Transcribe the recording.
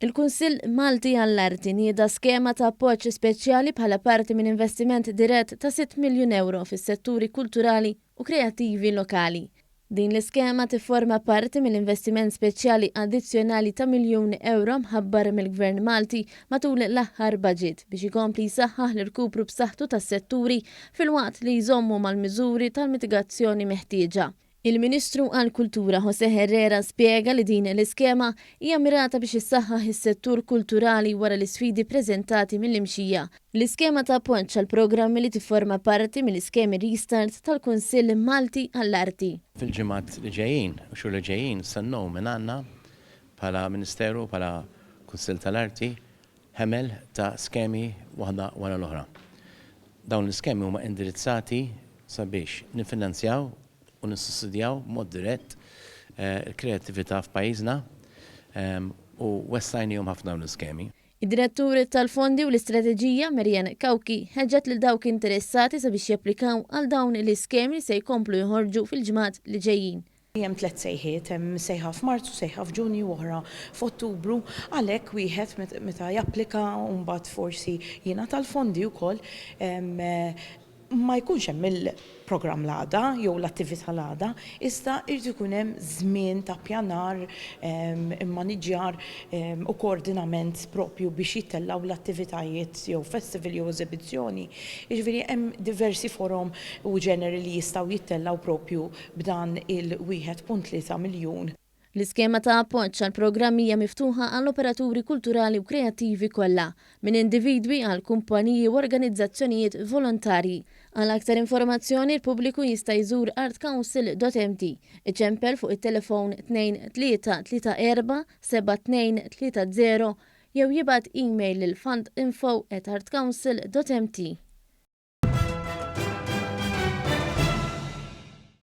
Il-Kunsill Malti għall-Arti nieda skema ta' appoġġ speċjali bħala parti minn investiment dirett ta' 6 miljun ewro fis-setturi kulturali u kreattivi lokali. Din l-iskema tifforma parti mill-investiment speċjali addizzjonali ta' miljun ewro mħabbar mill-Gvern Malti matul l-aħħar budget biex ikompli jsaħħaħ l-irkupru b'saħħtu tas-setturi filwaqt li jżommu mal-miżuri tal-mitigazzjoni meħtieġa. Il-Ministru għall-Kultura José Herrera spjega li din l-iskema hija mirata biex issaħħaħ is-settur kulturali wara l-isfidi ppreżentati mill-imxija. L-iskema ta' appoġġ għall-programmi li tifforma parti mill-iskemi Restart tal-Kunsill Malti għall-Arti. Fil-ġimgħat li ġejjin u xhur li ġejjin stennew mingħandna bħala Ministeru, bħala Kunsill tal-Arti, ħemel ta' skemi waħda wara l-oħra. Dawn l-iskemi huma indirizzati sabiex niffinanzjaw u nissussidjaw b'mod dirett il-kreattività f'pajjiżna u wessajnihom ħafna dawn l-iskemi. Id-Direttur tal-Fondi u l-Istrateġija, Marianne Cauchi, ħeġġet lil dawk interessati sabiex japplikaw għal dawn l-iskemi li se jkomplu joħorġu fil-ġimgħat li ġejjin. Hemm tlett sejħiet, hemm sejħa f'Marzu, sejħa f'Ġunju u oħra f'Ottubru. Għalhekk wieħed meta japplika u mbagħad forsi jingħata l-fondi wkoll, ma jkunx hemm il-programm l-għada jew l-attività l-għada, iżda jrid ikun hemm żmien ta' ppjanar, immaniġġjar u koordinament proprju biex jittellgħu l-attivitajiet jew festival jew eżebizzjoni. Jiġifieri hemm diversi forom u ġeneri li jistgħu jittellgħu proprju b'dan il-1.3 miljun. L-iskema ta' appoġġ għall-programm hija miftuħa għall-operaturi kulturali u kreattivi kollha, minn individwi għal kumpaniji u organizzazzjonijiet volontarji. Għal aktar informazzjoni l-pubbliku jista' jżur artcouncil.mt, iċempel fuq it-telefon 2334 7230 jew jibgħat email lil fundinfo@artcouncil.mt.